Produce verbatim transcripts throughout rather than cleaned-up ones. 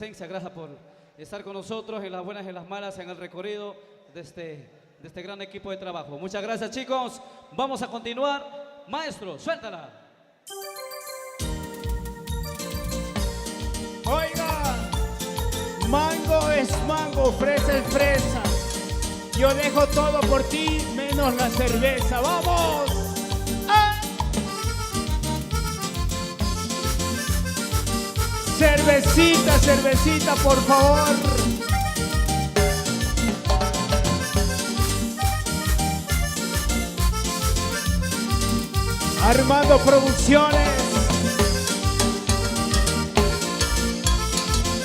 Gracias por estar con nosotros en las buenas y en las malas en el recorrido de este, de este gran equipo de trabajo. Muchas gracias, chicos. Vamos a continuar. Maestro, suéltala. Oiga, mango es mango, fresa es fresa. Yo dejo todo por ti, menos la cerveza. ¡Vamos! ¡Ah! Cervecita, cervecita, por favor. Armando Producciones.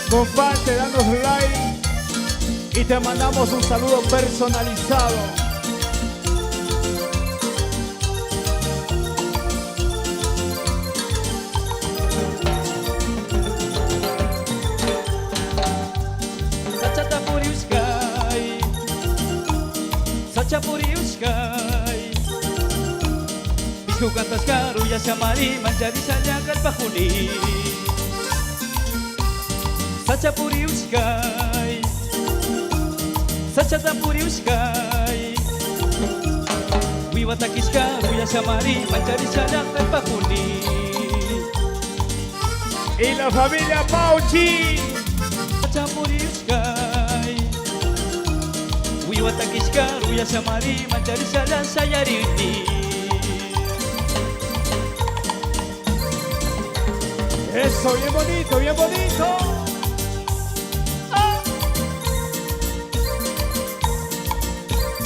Comparte, danos like y te mandamos un saludo personalizado. Sachata puriushkay, sacha puriushkay. Pisku kantashka ruyashamari, mancharisha llank'arpakuni. Sacha puriushkay, sachata puriushkay. Wiwa takishka ruyashamari, mancharisha llank'arpakuni. Y la familia Pauchi. Sacha puriushkay. Wiwa takishka ruyashamari, mancharisha llank'arpakuni. Eso, bien bonito, bien bonito. Ah.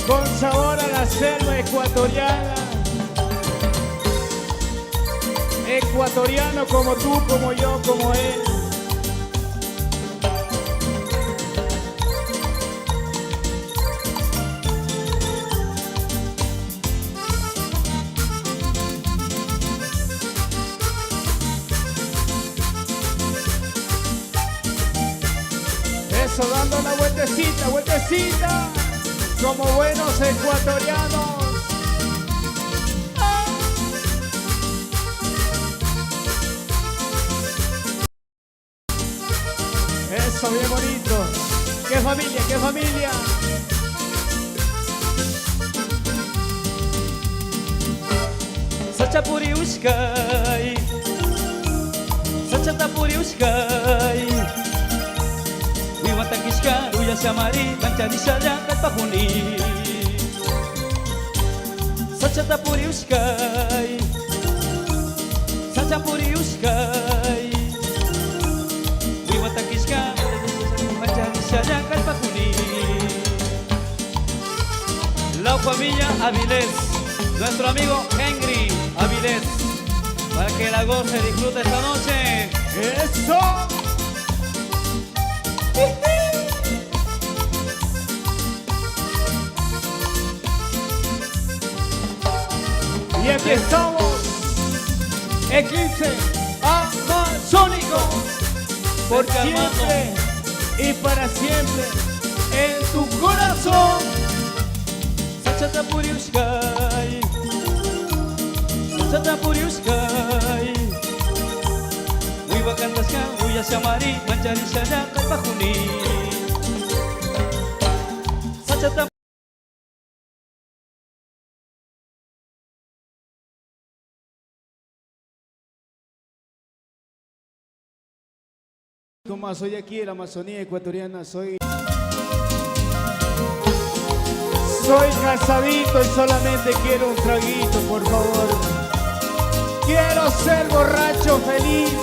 Con sabor a la selva ecuatoriana. Ecuatoriano como tú, como yo, como él. Eso, dando la vueltecita, vueltecita, como buenos ecuatorianos. Eso, bien bonito. ¡Qué familia, qué familia! Sacha puriushkay, sachata puriushkay. Wiwa takishka ruyashamari, mancharisha llank'arpakuni. Sachata puriushkay, sacha puriushkay. Wiwa takishka, mancharisha llank'arpakuni. La familia Avilés, nuestro amigo Henry Avilés, para que la goce, disfrute esta noche. ¡Eso! Y aquí estamos, Eclipse Amazónico, por siempre y para siempre en tu corazón. Sachata puriushkay, sachata puriushkay. Wiwa kantashka ruyashamari, mancharisha llank'arpakuni. Sachata Como soy aquí en la Amazonía ecuatoriana, soy, soy casadito y solamente quiero un traguito, por favor. Quiero ser borracho feliz.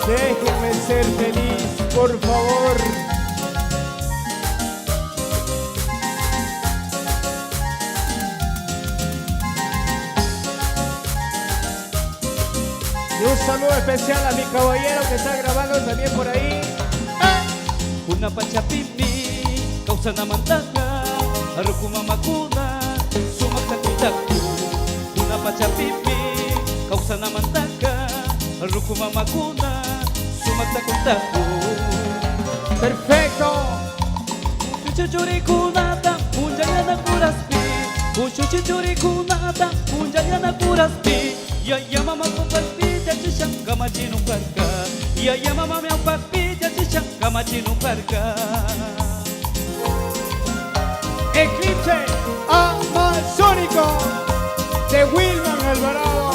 Déjenme ser feliz, por favor. Y un saludo especial a mi caballero que está grabando también por ahí. Kuna pachapimi kawsanamantaka ruku mamakuna sumakta kuntaku. Kuna pachapimi kawsanamantaka ruku mamakuna sumakta kuntaku. Perfecto. Puchuchu churikunata punchallana kuraspi, puchuchu churikunata punchallana kuraspi, yaya mama kupaspi chachishan kamachinu karka. Yaya mama ñawpakpi yachachisha kamachinu karka. Eclipse Amazónico de Wilman Alvarado.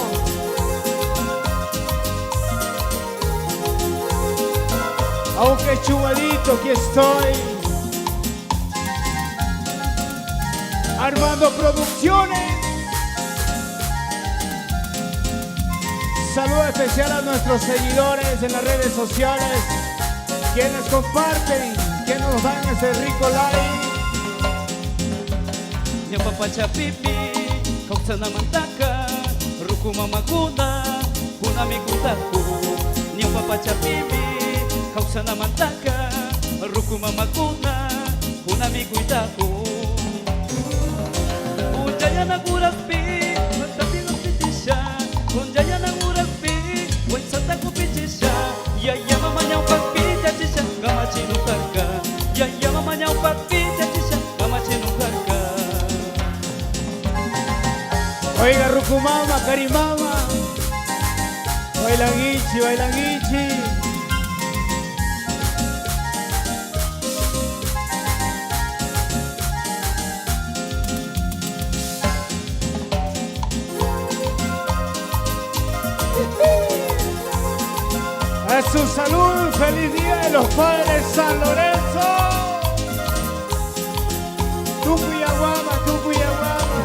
Aunque chuvalito, aquí estoy. Armando Producciones. Saludo especial a nuestros seguidores en las redes sociales, quienes comparten, quienes nos dan ese rico like. Ñawpa pachapipi kawsanamantaka ruku mamakuna kunami kuntako. Ñawpa pachapipi kawsanamantaka ruku mamakuna kunami kuntako. Punchayanan uraspi, waytsata kupichisha. Punchayanan uraspi, waytsata kupichisha. Yaya mama ñawpakpi yachachisha kamachinu karka. Yaya mama ñawpakpi yachachisha kamachinu karka. Oiga, ruku mama, kari mama. Bailankichi, bailankichi. A su salud, feliz Día de los Padres San Lorenzo. Tukuy aguama, tukuy aguama.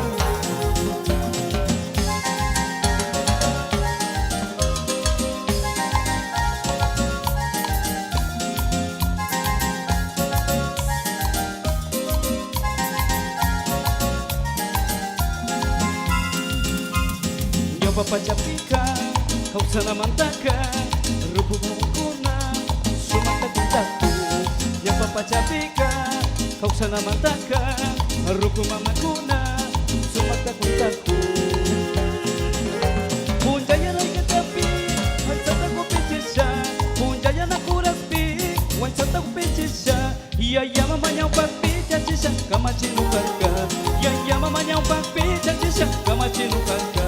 Ñawpa pachapika kawsanamantaka ruku mamakuna sumakta kuntako. Ñawpa pachapika kawsanamantaka ruku mamakuna sumakta kuntako. Punchayanan uraspi waytsata kupichisha. Punchayanan uraspi waytsata kupichisha. Yaya mama ñawpakpi yachachisha kamachinu karka. Yaya mama ñawpakpi yachachisha kamachinu karka.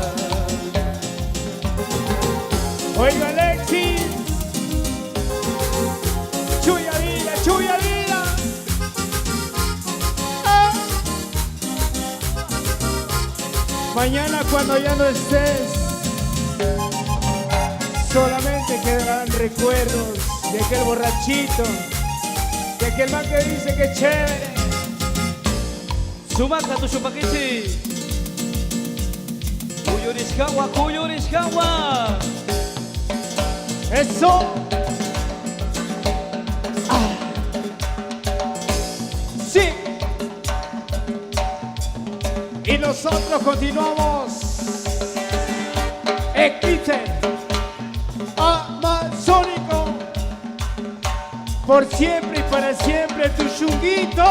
Oiga, Alexis. Chuyarilla, chuyarilla. Ah. Mañana cuando ya no estés, solamente quedarán recuerdos de aquel borrachito, de aquel man que dice que chévere. Sumakta tushupakichi. Kuyurishkawa, kuyurishkawa. Eso. Ah. Sí. Y nosotros continuamos. Eclipse Amazónico. Por siempre y para siempre, tu Shunguito.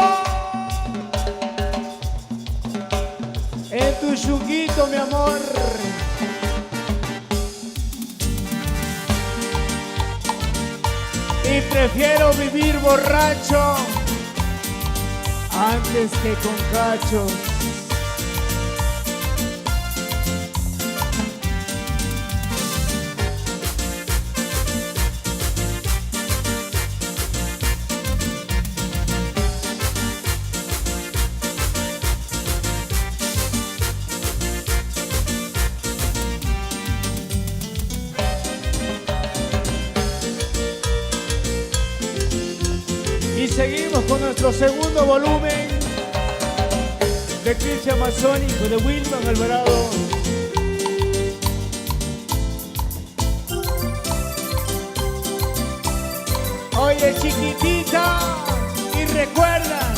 En tu Shunguito, mi amor. Y prefiero vivir borracho antes que con cachos. Y seguimos con nuestro segundo volumen de Eclipse Amazónico de Wilman Alvarado. Oye, chiquitita, y recuerda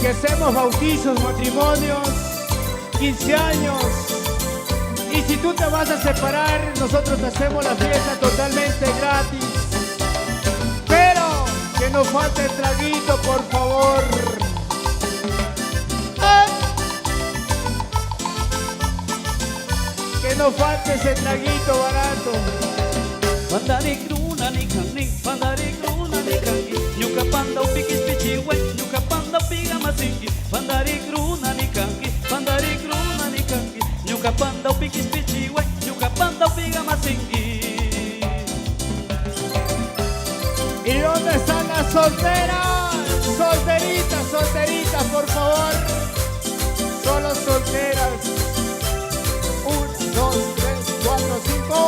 que hacemos bautizos, matrimonios, quince años. Y si tú te vas a separar, nosotros hacemos la fiesta totalmente gratis. Pero que no falte el traguito, por favor. ¡Ay! Que no falte ese traguito barato. Pandarik runa ni kanki, pandarik runa ni kanki. Ñuka pandapi kispichiway, ñuka pandapi kamasinki. Pandarik runa ni kanki, pandarik runa ni kanki. Ñuka pandapi kispichiway, ñuka pandapi kamasinki. ¿Y dónde están las solteras? Solteritas, solteritas, por favor. Solo solteras. Una, dos, tres, cuatro, cinco.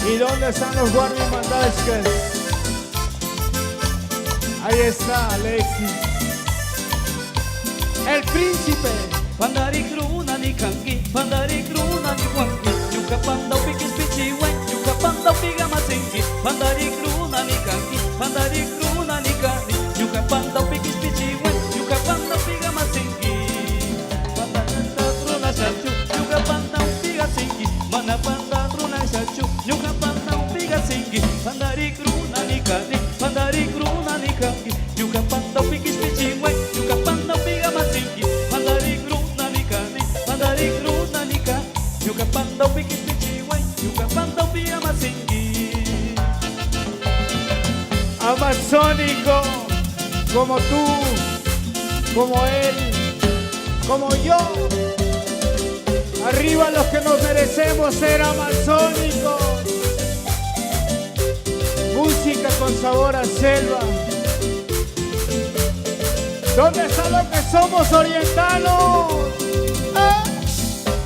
¿Y dónde están los guardias mandascas? Ahí está Alexis. El príncipe. Pandarik runa ni kanki, pandarik runa ni kanki. Ñuka pandapi k'ispichiway, ñuka pandapi kamasinki. Pandarik runa ni kanki, pandarik runa ni kani. Ñuka pandapi k'ispichiway, ñuka pandapi kamasinki. Pandak runa shachu, ñuka pandapi kasinki. Mana pandak runa shachu, ñuka pandapi kasinki. Pandarik runa ni kani, pandarik runa ni kanki. Ñuka pandapi k'ispichiway, ñuka pandapi kamasinki. Pandarik runa ni kani, pandarik runa ni kani. Ñuka pandapi k'ispichiway, ñuka pandapi kamasinki. Amazónico, como tú, como él, como yo. Arriba los que nos merecemos ser amazónicos. Música con sabor a selva. ¿Dónde están los que somos orientanos? ¡Ah!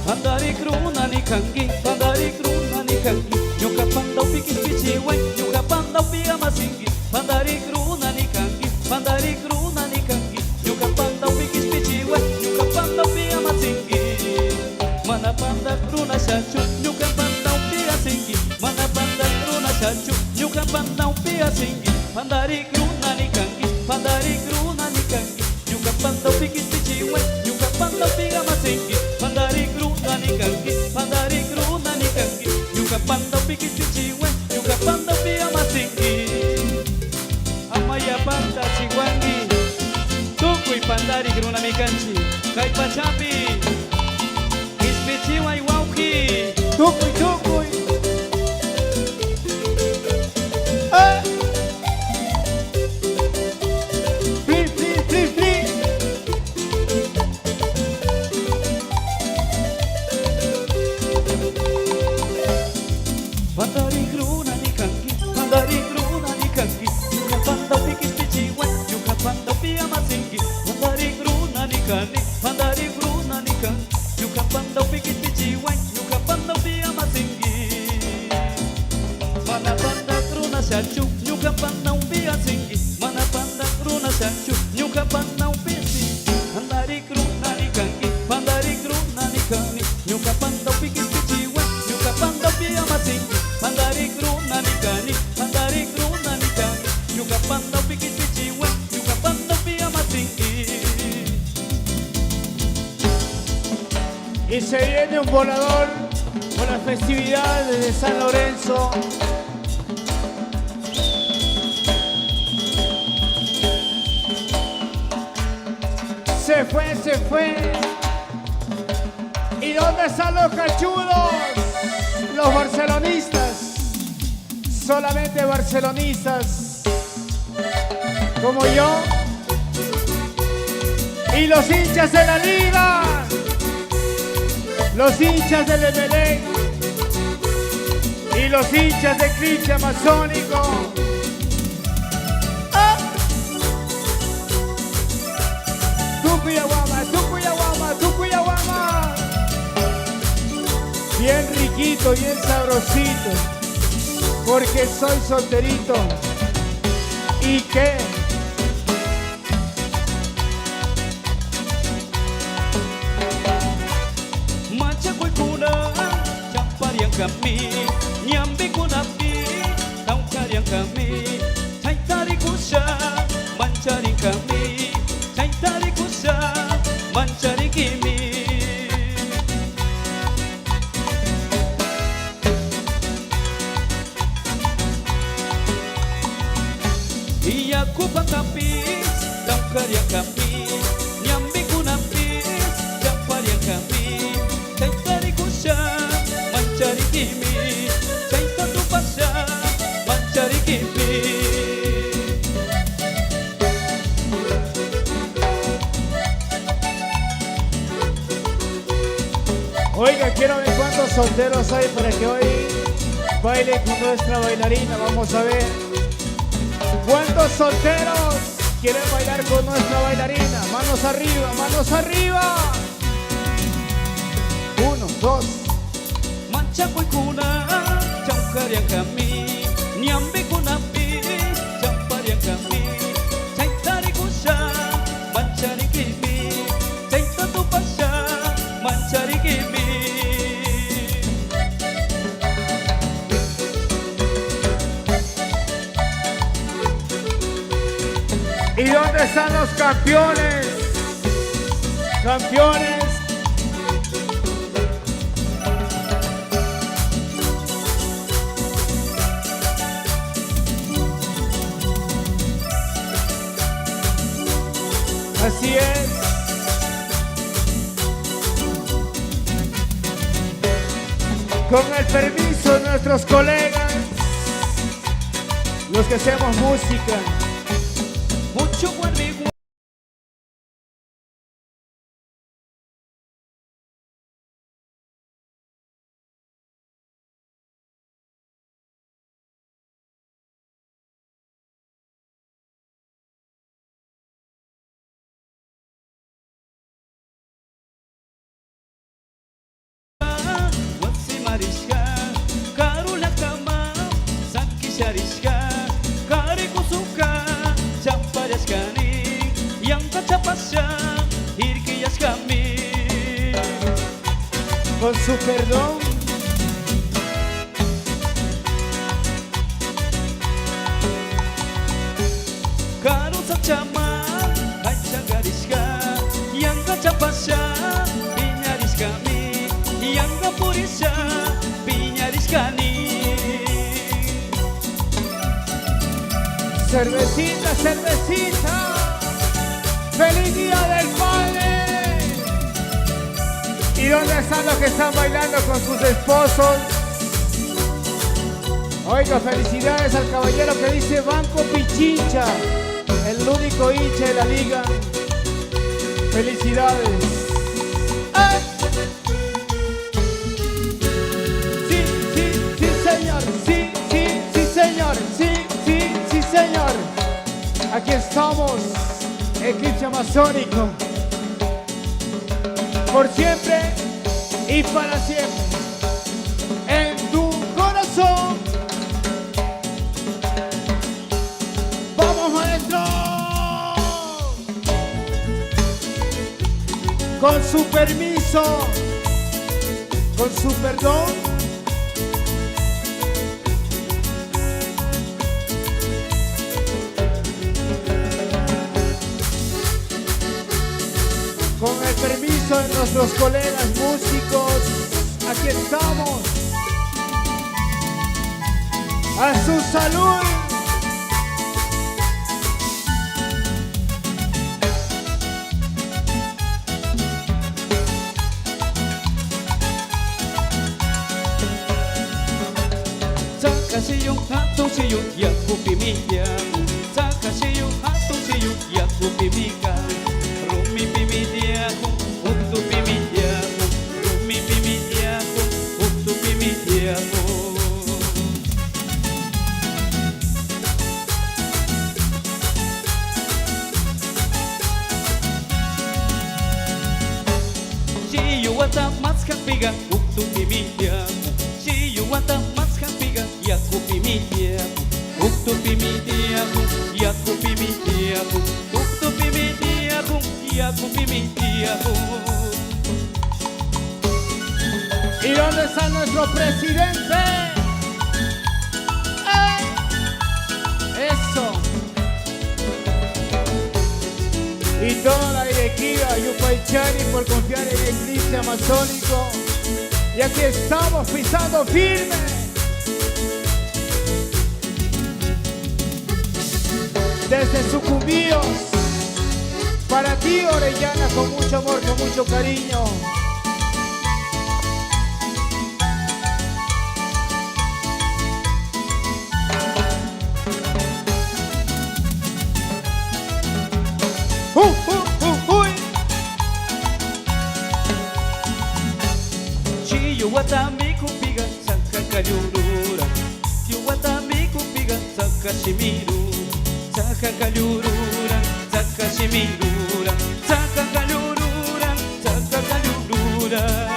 Pandarik runa ni kanki, pandarik runa ni kanki. Ñuka pandapi k'ispichiway, ñuka pandapi kamasinki. Pandarik runa ni kanki, pandarik runa ni kanki. Ñuka pandapi k'ispichiway, ñuka pandapi kamasinki. Mana pandak runa shachu, ñuka pandapi kasinki. Mana pandak runa shachu, ñuka pandapi kasinki. Pandarik runa ni kanki, pandarik runa ni kanki. Ñuka pandapi k'ispichiway, ñuka pandapi kamasinki. Pandarik runa ni kanki, pandarik runa ni kanki. Ñuka pandapi k'ispichiway, ñuka pandapi kamasinki. Amaya pandachiwanki, tukuy pandarik runami kanchi kay pachapi. K'ispichiway wawki. Tukuy, tukuy. ¡Eh! Fri, fri, fri, fri. Pandarik runa ni kanki, pandarik runa ni kanki. Ñuka pandapi k'ispichiway, ñuka pandapi kamasinki. Pandarik runa ni kani, pandarik runa ni kani. Ñuka pandapi k'ispichiway, ñuka pandapi kamasinki. Mana pandak runa shachu, ñuka pandapi kasinki. Mana pandak runa shachu, ñuka pandapi kasinki. Pandarik runa ni kanki, pandarik runa ni kani. Ñuka pandapi k'ispichiway, ñuka pandapi kamasinki. Pandarik runa ni kani, pandarik runa ni kani. Ñuka pandapi k'ispichiway, ñuka pandapi kamasinki. Y se viene un volador con las festividades de San Lorenzo. Se fue, se fue. ¿Y dónde están los cachudos? Los barcelonistas. Solamente barcelonistas. Como yo. Y los hinchas de la Liga. Los hinchas del Emelec. Y los hinchas de Eclipse Amazónico. ¡Ah! Tukuy awama, tukuy awama, tukuy awama. Bien riquito, bien sabrosito. Porque soy solterito. ¿Y qué? Machakuykuna champarian kami, ñambikunapi tawkarian kami. Chayta rikusha mancharin kami, chayta rikusha mancharinkimi. Yaku pakapis tawkarian kami, ñambikunapi champarian kami. Chayta rikusha mancharinkimi, chayta tupasha mancharinkimi. Oiga, quiero ver cuántos solteros hay para que hoy bailen con nuestra bailarina. Vamos a ver. ¿Cuántos solteros quieren bailar con nuestra bailarina? Manos arriba, manos arriba. Uno, dos. Manchakuykuna chawkarianqami, ñambikunapi champarianqami, chayta rikusha mancharinkimi, chayta tupasha mancharinkimi. ¿Y dónde están los campeones? Campeones. Así es. Con el permiso de nuestros colegas, los que hacemos música. Mucho Wasimarishka, karu llaktaman sakisharishka, karikusuka, champayashkani, yanka chapasha, irkiyashkami. Con su perdón. Karu sachaman aychankarishka, yanka chapasha piñarishkami, yanka purisha piñarishkani. Cervecita, cervecita. ¡Feliz Día del Padre! ¿Y dónde están los que están bailando con sus esposos? Oiga, felicidades al caballero que dice Banco Pichincha, el único hincha de la liga. Felicidades. ¡Eh! Sí, sí, sí, señor. Sí, sí, sí, señor. Sí, sí, sí, señor. Aquí estamos, Eclipse Amazónico. Por siempre y para siempre. En tu corazón. ¡Vamos, maestro! Con su permiso, con su perdón. Con el permiso de nuestros colegas músicos, aquí estamos. A su salud. Saka siyun, hatun siyun, yakupi miya. Saka siyun, hatun siyun, yakupi miya. Rumipimi tiyakun, uktupimi tiyakun, rumipimi tiyakun, uktupimi tiyakun. Chiyu wata maskakpiga, uktupimi tiyakun. Chiyu wata maskakpiga, yakupimi tiyakun. Uktupimi tiyakun, yakupimi tiyakun. Uktupimi tiyakun, yakupimi tiyakun. ¿Y dónde está nuestro presidente? ¡Eh! Eso. Y toda la directiva, yupaychani por confiar en Eclipse Amazónico. Y aquí estamos pisando firme. Desde Sucumbíos, para ti, Orellana, con mucho amor, con mucho cariño. ¡Uh, uh, uh, uy! Kiwata mikukpiqa saka kallu ruran, kiwata mikukpiqa saka shimi ruran, saka kallu ruran, saka shimi ruran, saka kallu ruran, saka kallu ruran.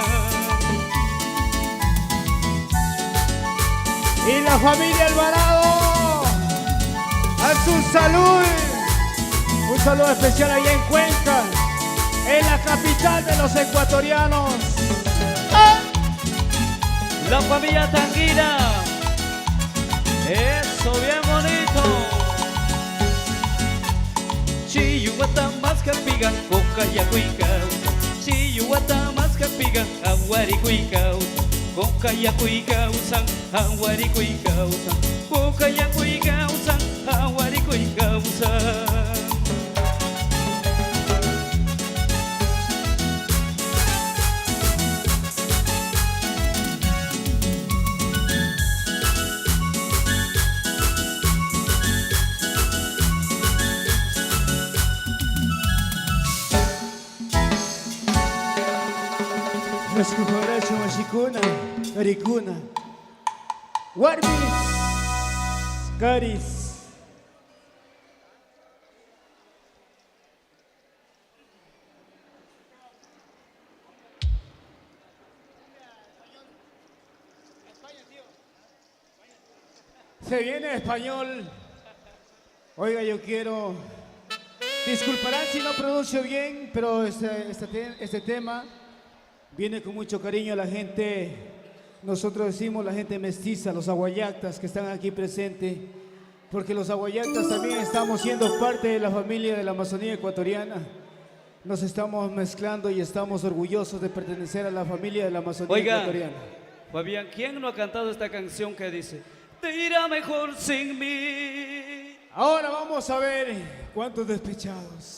Y la familia Alvarado, a su salud. Un saludo especial allá en Cuenca, en la capital de los ecuatorianos. ¡Ah! La familia Tanguina. Eso, bien bonito. Chiyuwata maskakpiqa, puka yakuy kawsan. Chiyuwata maskakpiqa, awarikuy kawsan. Puka yakuy kawsan, awarikuy kawsan. Puka yakuy kawsan, awarikuy kawsan. Disculparachu, mashikuna, karikuna, warmis, karis. Se viene español. Oiga, yo quiero, disculparán si no pronuncio bien, pero este, este te-, este tema viene con mucho cariño a la gente. Nosotros decimos la gente mestiza, los aguayactas que están aquí presentes, porque los aguayactas también estamos siendo parte de la familia de la Amazonía ecuatoriana. Nos estamos mezclando y estamos orgullosos de pertenecer a la familia de la Amazonía ecuatoriana. Oiga, Fabián, ¿quién no ha cantado esta canción que dice: "Te irá mejor sin mí"? Ahora vamos a ver cuántos despechados.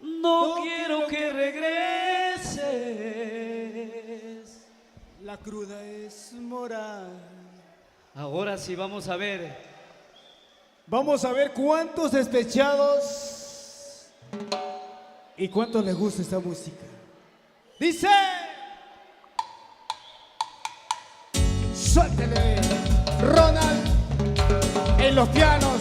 No quiero que regreses. La cruda es moral. Ahora sí, vamos a ver. Vamos a ver cuántos despechados y cuántos les gusta esta música. Dice: Suéltele, Ronald, en los pianos.